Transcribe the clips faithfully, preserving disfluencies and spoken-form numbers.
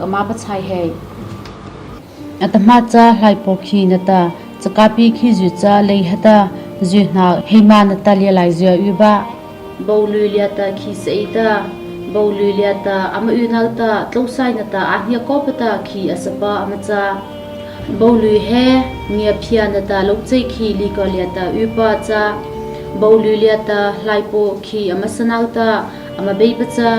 ama pachai he. Atahmâ cha hlaipaw khih nata chakaopi khihzy cha lei heta, zyhno heihma nata lialaizy a y awpa, bowlui liata khih sa ei ta, bowlui liata ama y nota tlosai nata a hnia kawpa ta khih a sapa ama châ. Bowlui he ngiaphiana ta lochei khih likawh liata ypa châ. Bowlui liata hlaipaw khih ama sa nota, ama beipa cha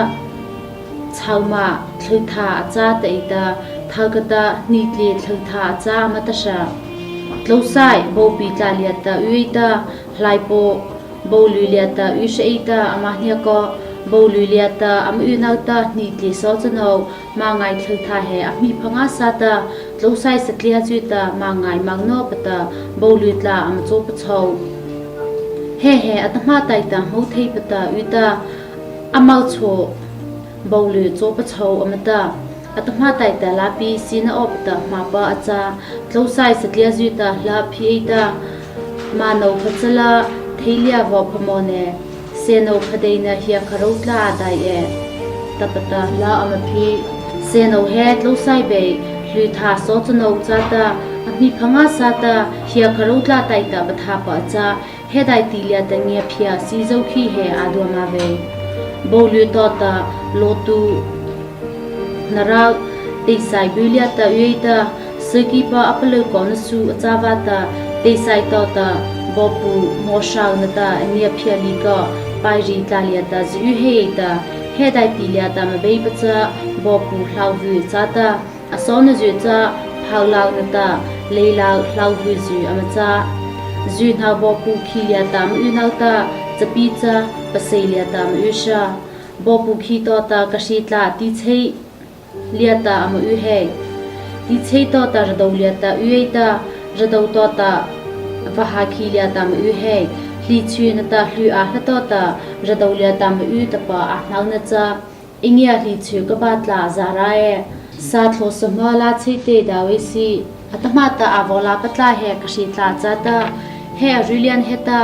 chhao ma thlotha a châ ta ei ta, thokha ta hnitlie thlotha a châ ama ta hra. Tlosai bowpi tla liata y ei ta, hlaipaw bowlui liata y sa ei ta, ama hnia kaw, bowlui liata ama y nota hnitlie sawchanô, mâ ngai thlotha he a hmipha ngâsâ ta, tlosai satliazy ta mâ ngai mâ nawpa ta, bowlui tla ama chô pachhao. He he atahmâ taihta hmô theipa ta y ta, ama chô bowlui chô pachhao ama ta. Atahmâ taihta lâpi sie nawpa ta hmâpa a châ. Tlosai satliazy ta hla phi ei ta, mâ nô pha cha la, thei lia vaw pha mawh ne, sênô pha deina hiakha ro tla a dai e, tahpa ta hla ama phi. Sênô he tlosai bei hlutha sawchanô châ ta, a hmipha ngâsâ ta, hiakha ro tla taihta pathapa a châ. He daihti liata ngiaphia sie zo khih he a dua ma vei. Bowlui tawhta lawtu nara teisai bui liata y ei ta, saki pa a palôh kawna su a châ vâta, teisai tawhta bawpu mawhrao nata ngiaphia likawh pairi tla liata zy y hei ei ta. He daihti liata ama beipa cha bawpu hlaovu châ ta, a sawnazy cha phaolao nata leilao hlaovuzy ama châ. Zyhno bawpu khih liata ama y nota, chapi cha pasei liata ama y hra. Bawpu khih tawhta kasia tla tichhei liata ama y hei. Tichhei tawhta rado liata y ei ta, rado tawhta vaha khih liata ama y hei. Hlichhyu nata hlu a hla tawhta rado liata ama y tahpa a hnona cha, ei ngia hlichhyu kaba tla za ra e. Sa thlawsa ma lâ chei tei dao ei sih. Atahmâ ta a vaw lâpa tla he kasia tla châ ta, he a ru liana heta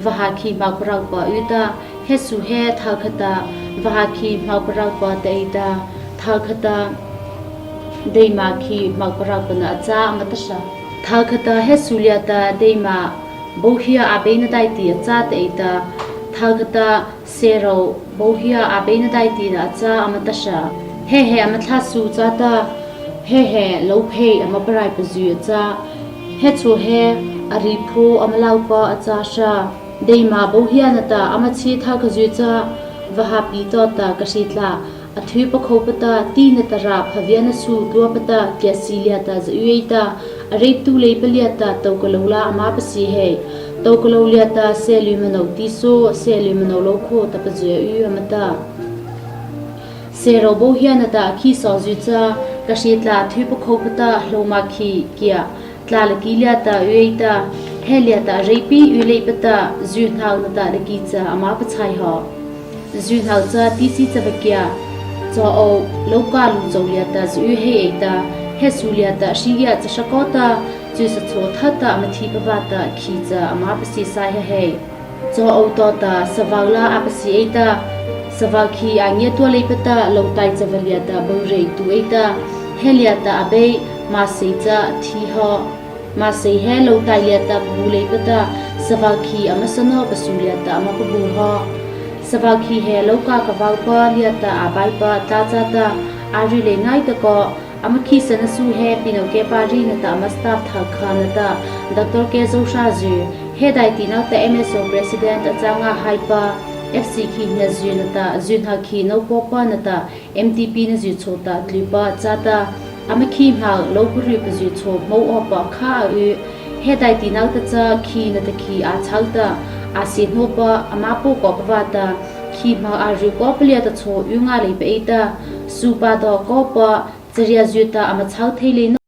vaha khih hmo paraopa y ta, he su he thokha ta vaha khih hmo paraopa ta ei ta, thokha ta deima khih hmo paraopa na a châ ama ta hra. Thokha ta he su liata deima bawhia a beina daihti a châ ta ei ta, thokha ta sêrô bawhia a beina daihti na a châ ama ta hra. He he ama thla su châ ta, he he lophei ama paraipazy a châ. He chô he a ri pho ama laopa a châ hra. Deima bawhia nata ama chhie thokhazy cha vaha pi tawhta kasia tla a thypa khopa ta, ti nata ra phaviana su tuapa ta kiasi liata za y ei ta, a reituh leipa liata tokalo la ama pasia hei. Tokalo liata seli mano ti saw, seli mano lo kho tahpa zy a y ama ta. Sêrô bawhia nata a khih sawzy cha kasia tla thypa khopa ta hloma khih kia tla la ki liata y ei ta, he liata a reipi y leipa ta, zyhno nata la ki cha ama pachai haw. Zyhno cha tisi châ ba kia, chaw o, loka lu chaw liata zy y hei ei ta, he su liata hri ia cha hra kaw ta, chyhsa chhao thata ama thipa vâta khih cha ama pasia sai ha hei. Chaw o tawhta savao la a pasia ei ta, savao khih a ngia tua leipa ta lotai châ ba liata bawrei tu ei ta, he liata a bei masei cha thi haw. Masei he lotai liata pabu leipa ta, savao khih ama sa nawpa su liata ama pabu haw. Savao khih he loka kavaopa liata a baipa tla châ ta, a ri lei ngai ta kaw, ama khihsana su he Pinokeipa ri nata ama staff thokha nata, Doctor K Zohrazy, he daihti nata M S O President a châ ngâ haipa, F C khih hniazy nata, zyhno khih nôpawpa nata, M T P nazy chhao ta tlyhpa châ ta, ama khih hmo lo paryhpazy chhao hmô awpa kha a y. He daihti nata cha khih nata khih a chhao ta, a sie hnôpa ama pô kawpa vâta, khih hmo a ryh kawpa liata chhao y ngâ leipa ei ta, supa daw kawpa, chariazy ta ama chhao thei lei nawpa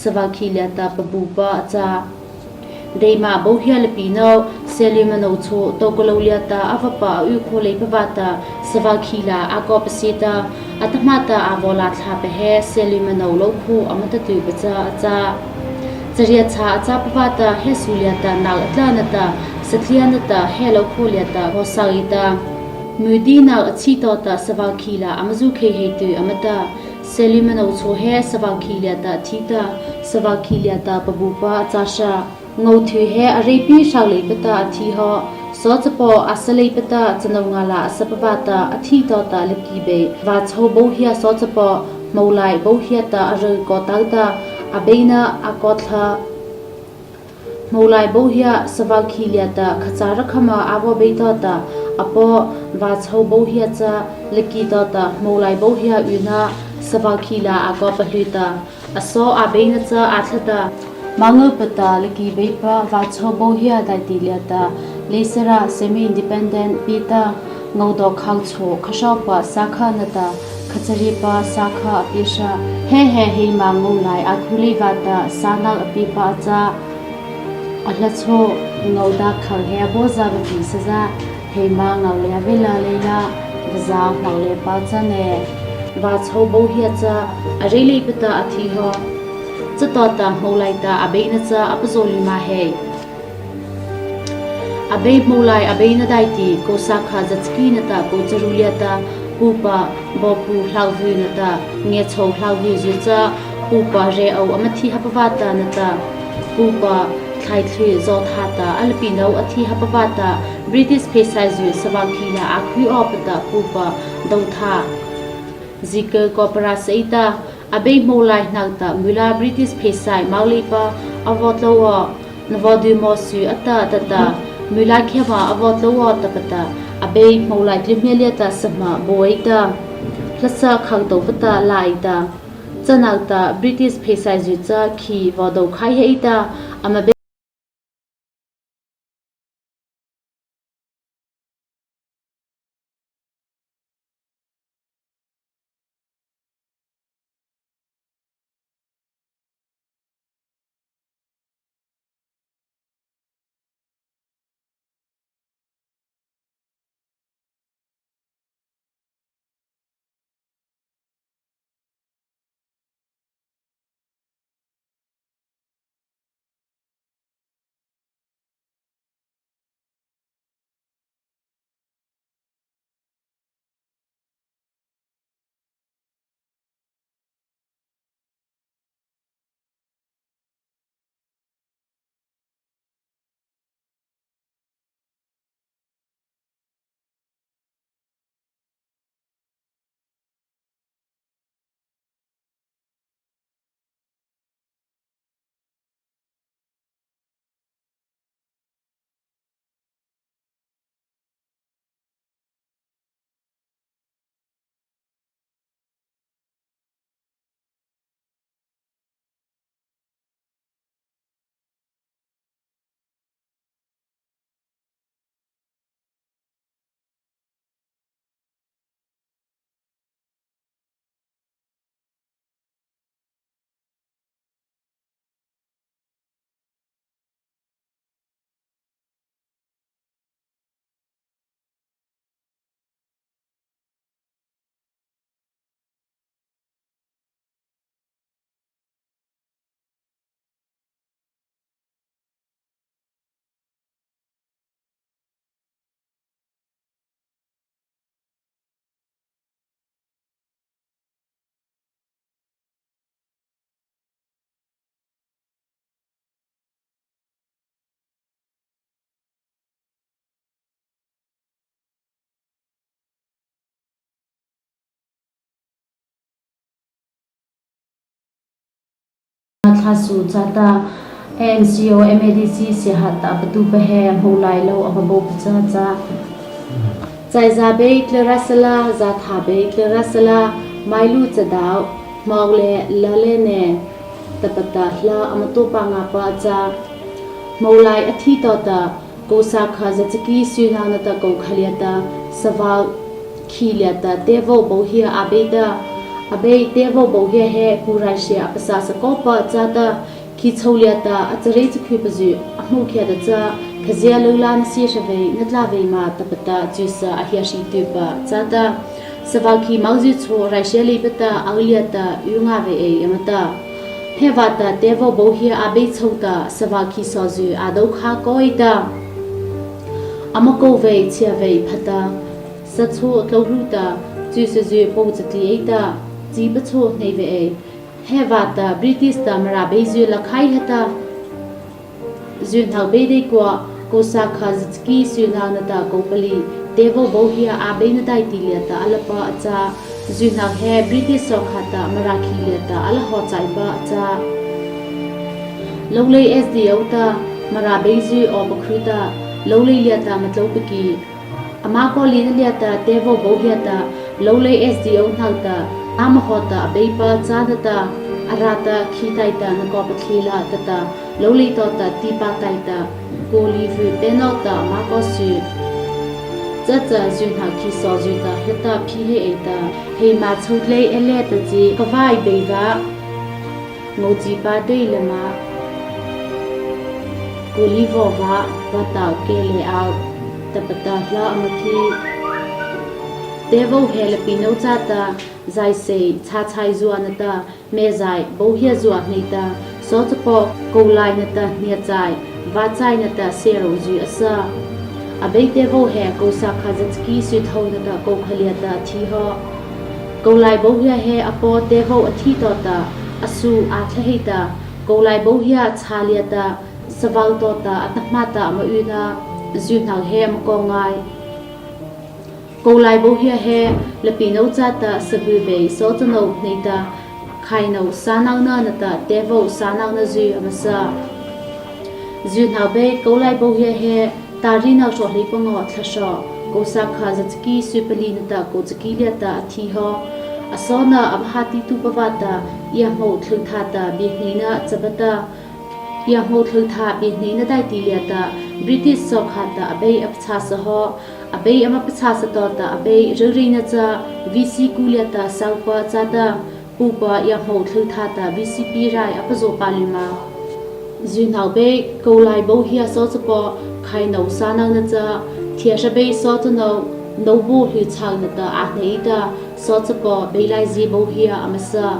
Savakhih liata pabupa a châ. Deima bohia lapinô, Selimanô chhao tao kalô liata a vahpa a y khao leipa vâta, Savakhih la a kaw pasie ta, atahmâ ta a vaw lâ thlâpa he Selimanô lôkhao ama tah tyhpa cha a châ. Chariah cha a châpa vâta, he su liata nao a tlâ na ta, satlia na ta, he lôkhao liata vaw sa ei ta. Mudi nao a chhi tawhta Savakhih la ama zu khei hei tyh ama tah. Selimanô chhao he Savakhih liata a thi ta, Savakhih liata pabupa a châ sha. Ngôthih he a reipi hro leipa ta a thi haw. Sawchapaw a sa leipa ta chanô nga la a sapa vâta a thi tawhta laki bei vachhao bohia sawchapaw hmolai bohia ta a rai kaw tao ta, a beina a kaw thlâ. Hmolai bohia Savakhih liata khachâ rakhama a vaw bei tawhta, a paw vachhao bohia cha laki tawhta hmolai bohia yna Savakhih la a kaw pahlie ta. A saw a beina cha a thlâ ta. Mangapa ta laki beipa vachhao bohia daihti liata, Lesara semi-independent pie ta, ngôh dawh khao chhao khahrawpa sâkha na ta, khachariahpa sâkha a pie sha. He he heima ngôh lai a khu lei vâta sâ nao a piepa a châ. A hla chhao ngôh dawh khao he a baw za vapi sa za, heima ngôh lei a vei la lei la, vaza ngôh lei pa cha ne. Vachhao bohia cha a rei leipa ta a thi haw. Chatawhta hmolai ta a beina cha a pazao lymâ hei. A bei hmolai a beina daihti, kô sâkha za chaki nata kô charu liata, pupa Bawpu Hlaovy nata, Ngeichhao Hlaovy zy cha, pupa Rei Ao ama thi hapa vâta nata, pupa Thlaithlui Zawtha ta a lapinô a thi hapa vâta, British pheisaihzy Savakhih la a khuh awpa ta pupa Dotha Zikô kaw parasa ei ta, a bei hmolai nao ta mula British pheisaih mao leipa a vaw tlô aw, na vaw dei mawh sy a tah tah ta, mula khiahma a vaw tlô aw tahpa ta, a bei hmolai tlyhmia liata sahma baw ei ta, hlasa khao tao pa ta la ei ta, cha nao ta British pheisaihzy cha khi vaw do khai hei ei ta, ama bei Thla su chata, A N C O M A D C siaha ta patu pa he hmolai lo ama bo pa cha cha. Chaiza bei tlara sala, Zatha bei tlara sala, Mailu Chadao, Hmau le Lale ne, tahpa ta hla ama to pa nga pa cha. Hmolai a thi tawhta, kô sâkha za chaki syno nata kô kha liata, Savakhih liata Tevo bohia a bei ta, Abei Tevo Bawhia he ku raihria a pasasa kawpa chata, khi chô liata a charei chakhuhpazy a hmô khiahta cha, khazia lâ la na sie hra vei, na tla vei ma tahpa ta chyhsa a hiahri tyhpa chata, savâ khi mozy chhao raihria leipa ta a liata y ngâ vei ei, ama tah. He vâta Tevo Bawhia abei chhao ta savâ khi sawzy a do khao ei ta, ama kô vei, chhia vei phata, sa chhao tlô hluh ta, chyhsazy pô chati ei ta, chi pachhao hnei vei ei. He vâta British ta Mara beizy la khai ha ta, Zyhno Bei deikua, kô sâkha za chaki syno nata kô pali, Tevo Bawhia abei na daihti liata a lapa a châ. Zyhno he British sawhkhâ ta Mara khi liata a la haw chaipa a châ. Lolei S D O ta Mara beizy awpa khuh ta, Lolei liata ama tlô paki. Ama kawlina liata Tevo Bawhia ta, Lolei S D O hnohta, ama haw ta abeipa châ nata, a râh ta khi taihta na kaw pathi la tah ta, Lolei tawhta tipa taihta, kô li vy pie nawh ta ama kaw sy. Chacha Zyhno khi sawzy ta hla ta phi hei ei ta, hei ma chhao tlei e le ta chi, ka vai bei va. Ngo chi pa dei la ma, kô li vaw va, va tao ke le au, tahpa ta hla ama thi. Tevo he lapinô chata, zai sei, chachai zua nata, mezai, Bawhia zua hnei ta, sawchapaw, kô lai nata, hnia chai, va chai nata, sero zy a sa. Abei Tevo he kô sâkha za chaki sythôh nata kô kha liata a thi haw. Kô lai Bawhia he a paw Tevo a thi tawhta, a su a thla hei ta, kô lai Bawhia chhâ liata, savao tawhta a tahmâ ta ama y na, Zyhno he ama kaw ngai. Kô lai Bawhia he lapinô chata sabu bei sawchanô hnei ta, khainô sâno na nata Tevo sâno na zy ama sa. Zyhno bei kô lai Bawhia he, tarih noh hrawh hlei pangaw thla hrawh, kô sâkha za chaki sypali nata kô chaki liata a thi haw. A sawna a pahâ tituhpa vâta, Iahmo Thluthata bie hneina a châ pa ta, Iahmo Thlutha bie hneina daihti liata, British sawhkhâ ta abei a pachhasa haw. Abei ama pachhasa tawhta abei ryureina cha, V C ku liata sâpa chata, pupa Iahmo Thlutha ta V C P rai a pazaopa lymâ. Zyhno bei kô lai Bawhia sawchapaw, khainô sâno na cha, thiahra bei sawchanô, Nobu Hluchhao nata a hnei ta, sawchapaw Beilaizie Bawhia ama sa.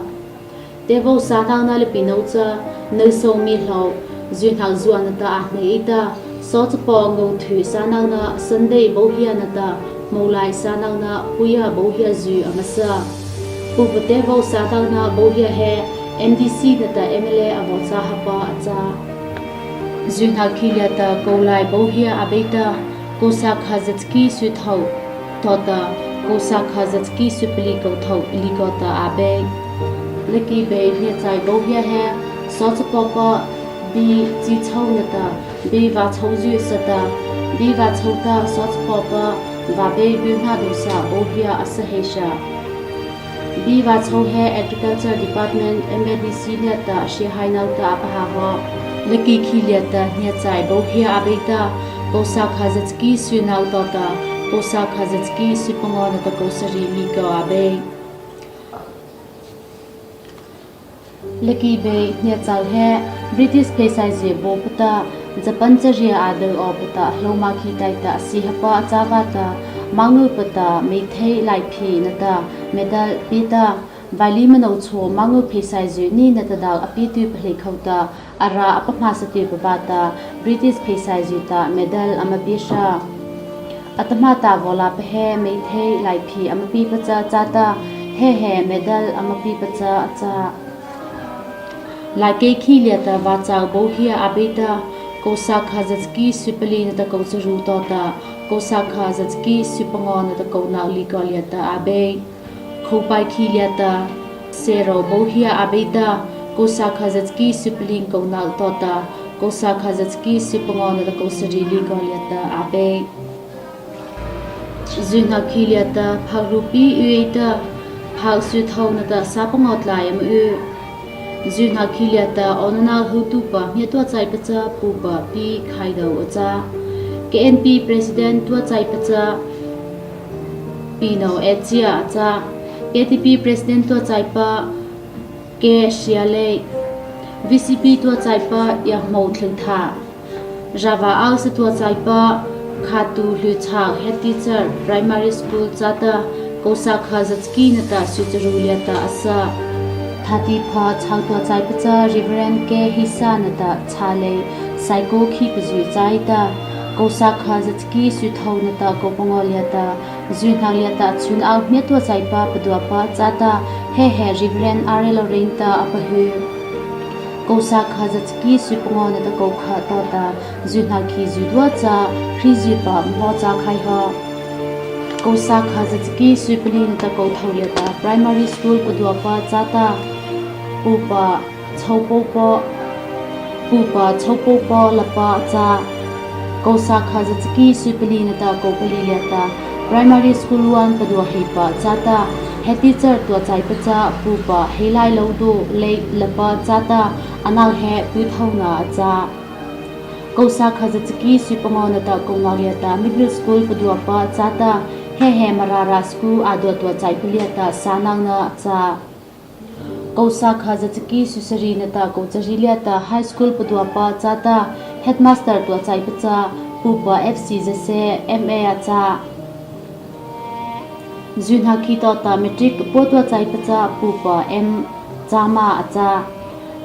Tevo sâno na lapinô cha, Noso Mihlao, Zyhno zua nata a hnei ta, sawchapaw Ngothu sâno na Sunday Bawhia nata, Molai sâno na Puia Bawhia zy ama sa. Pupa Tevo sâno na Bawhia he, M D C nata M L A a vaw châ hapa a châ. Zyhno khi liata kô lai Bawhia abei ta, kô sâkha za chaki sythôh tawhta, kô sâkha za chaki sypali kô thôh likawh ta abei. Laki bei Hniachai Bawhia he, sawchapawpa, bi chi chhao nata, bi va chhao zy sa ta, bi va chhao ta sawchapawpa, va bei Biehnadosa Bawhia a sa hei sa. Bi va chhao he Agriculture Department, M A D C liata a hriehai no ta a pahâ haw. Laki khi liata Hniachai Bawhia abei ta, kô sâkha za chaki syno tawhta, kô sâkha za chaki sypangaw nata kô sari likawh abei. Laki bei Hniachai he, British pheisaihzy bôpa ta, Japan charia a do awpa ta hlao ma khi taihta a sie hapa a châ vâta, Mangawpa ta Meitei Laiphi nata medal pie ta, Vaili Mano chhao Mangaw pheisaihzy ni nata dao a pie tyhpa hlei khao ta, a râh a pahmâsa tyhpa vâta, British pheisaihzy ta medal ama pie sa. Atahmâ ta vaw lâpa he Meitei Laiphi ama pie pachâ chata, he he medal ama pie pachâ a châ. Laikei khi liata Vachao Bawhia abei ta, kô sâkha za chaki sypali nata kô charu tawhta, kô sâkha za chaki sypangaw nata kô noh likawh liata abei. Khopai khi liata Sero Bawhia abei ta, kô sâkha za chaki sypali nata kô noh tawhta, kô sâkha za chaki sypangaw nata kô sari likawh liata abei. Zyhno khi liata Phak Rupi y ei ta, Phak sythôh nata sâpangaw tlai ama y. Zyhno khi liata awnano hawtuhpa hmia tuah chaipa cha pupa Pi Khaidao a châ. K N P President tuah chaipa cha Pino Echia a châ. KTP President tuah chaipa K Sialei, VCP tuah chaipa Yahmo Thlengtha, Rava Ausa tuah chaipa Khatu Hluchhao, Head Teacher, Primary School chata, kô sâkha za chaki nata sycharu liata a sâh. Thâtihpha chhao tuah chaipa cha Reverend K Hisa nata Chalei, Saikao khih pazy chai ta, kô sâkha za chaki sythôh nata kô pangawh liata, zyhno liata chuna ao hmia tuah chaipa paduapa chata, he he Reverend R L Reingta a pahy. Kô sâkha za chaki sypangawh nata kô kha tawhta, zyhno khih zydua cha, Krizyhpa hmô châ khai haw. Kô sâkha za chaki sypalih nata kô thôh liata, Primary School paduapa chata, pupa Chôpôhpa, pupa Chôpôhpa Lapa châ. Kô sâkha za chaki sypalih nata kô palih liata, Primary School one paduaheipa chata, Head Teacher tuah chaipa cha pupa Heilailodo Lei Lapa chata, ano he pu thôhna a châ. Kô sâkha za chaki sypangawh nata kô noh liata, Middle School paduapa chata, he he Marara School a dua tuah chaipa liata sâh nona a châ. Kô sâkha za chaki sysari nata kô chari liata, High School paduapa chata, Headmaster tuah chaipa cha pupa F C Zase, M A a châ. Zyhno khih tawhta Matric pua tuah chaipa cha pupa M Chama a châ.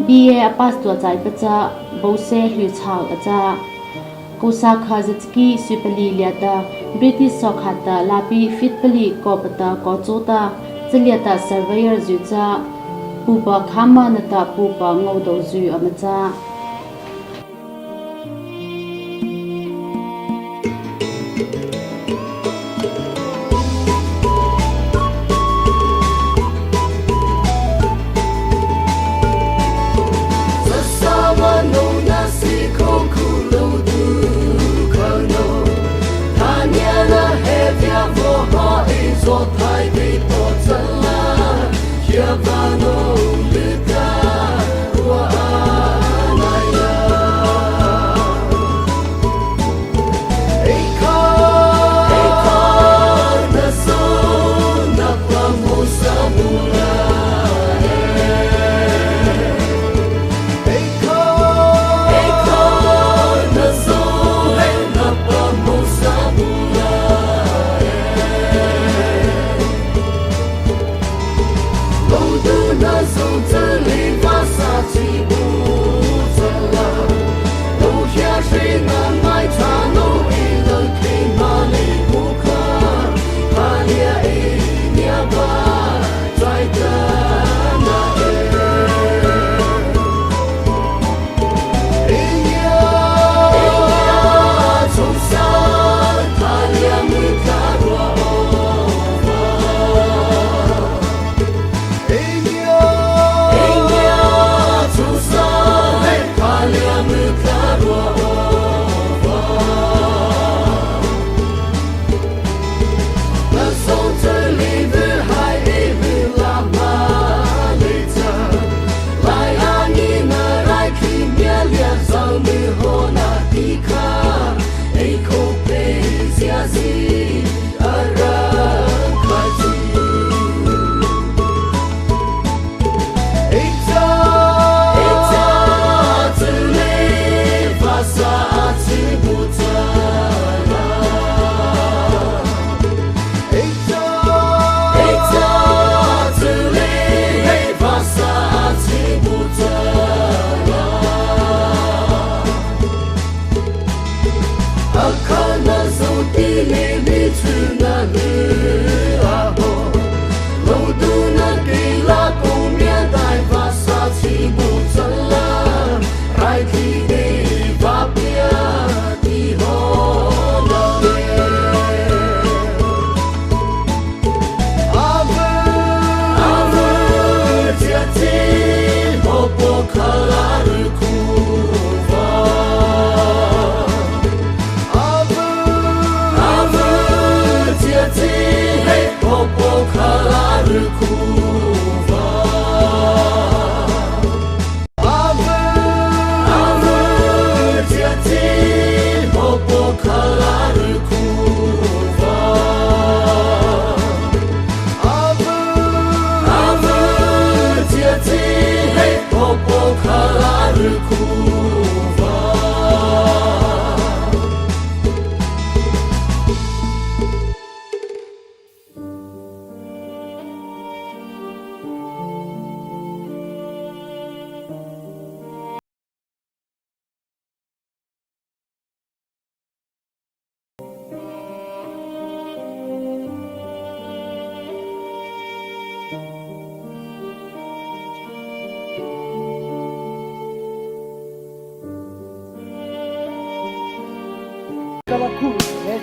B A a pass tuah chaipa cha Bose Hluchhao a châ. Kô sâkha za chaki sypalih liata, British sawhkhâ ta lâpi feet pali kawpa ta kawchô ta, cha liata surveyor zy châ, pupa Khama nata pupa Ngodozy ama châ.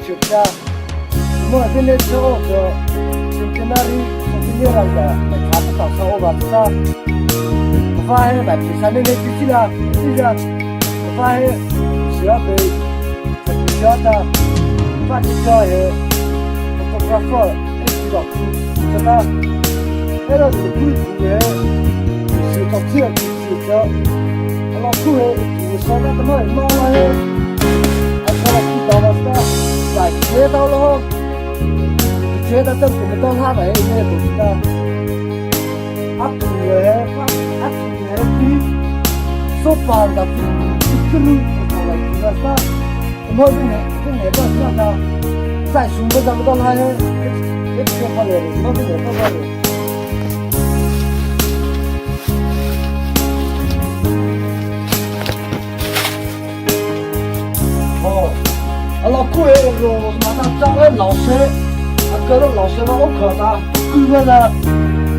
Chhao ta, mo a bie ne chhao ta, centenary, centenary rangda, na chhao ta sa o ba ta. Kha he ba ti sa ne ne ti ti la, ti la. Kha he, sia be, sia ta, kha ti sa he, photographer, e ti ba ku, sa ta. He la ku ku he, si ta ti a ti. Sita, a la ku he, sita ta ma ma la he. A ta la ku ta ma ta, la che ta lo. Che ta ta ku ta ha ba he ne ku ta. A ku he, a ku he pi. So pa da pi, pi ku lu, a ta la ku ta. Mo ne, ne ba ta ta. Sai su ba ta ma ta la he. E che pa le, mo ne ba ba le. Aw, a la ku he ro ma ta cha he lao se, a ka ro lao se ma o ka ta, ku ma ta,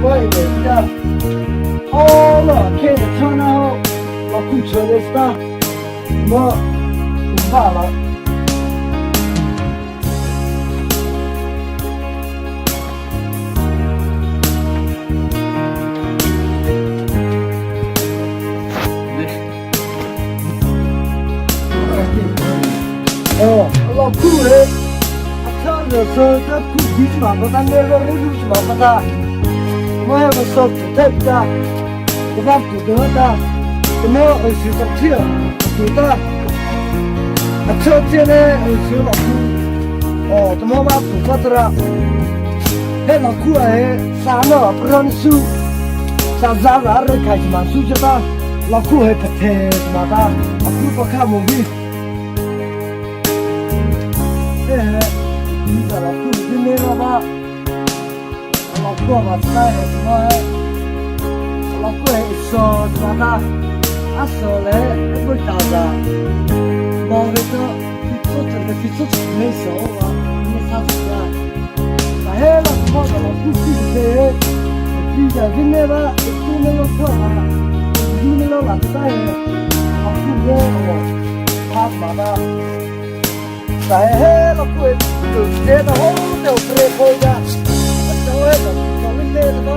ko e ne ta. Aw, la ke ne cha na ho, la ku cha le ta, ma, ba la. Aw, a la ku he, a cha le sa ta ku di ma ba ta ne ro ri lu ma ba ta. Ma he ba sa ta ta. Kei ba tu ta ta. Kei ma a si ta tia. Tu ta. A cha tia ne a si la ku. Aw, kei ma ba tu ta ta ra. He la ku he sa na pra ni su. Sa za la re kai ma su cha ta. La ku he pa te ma ta. A ku pa ka mo bi. He he. Ni ta la ku ni ne la ba. A la ku ma ta he ma he. A la ku he so ma ta. A so le, e ko ta da. Ma he to, fi so te, fi so te ne so wa, ne sa sa. Sa he la ku ma ta la ku si he. Fi ya vi ne ba, e ku ne lo so ha. Vi ne lo la sa he. A ku he o. Pa ma da. Sa he he la ku e, ku te ta ho, te o tre ko ya. Sa he la ku ne ba.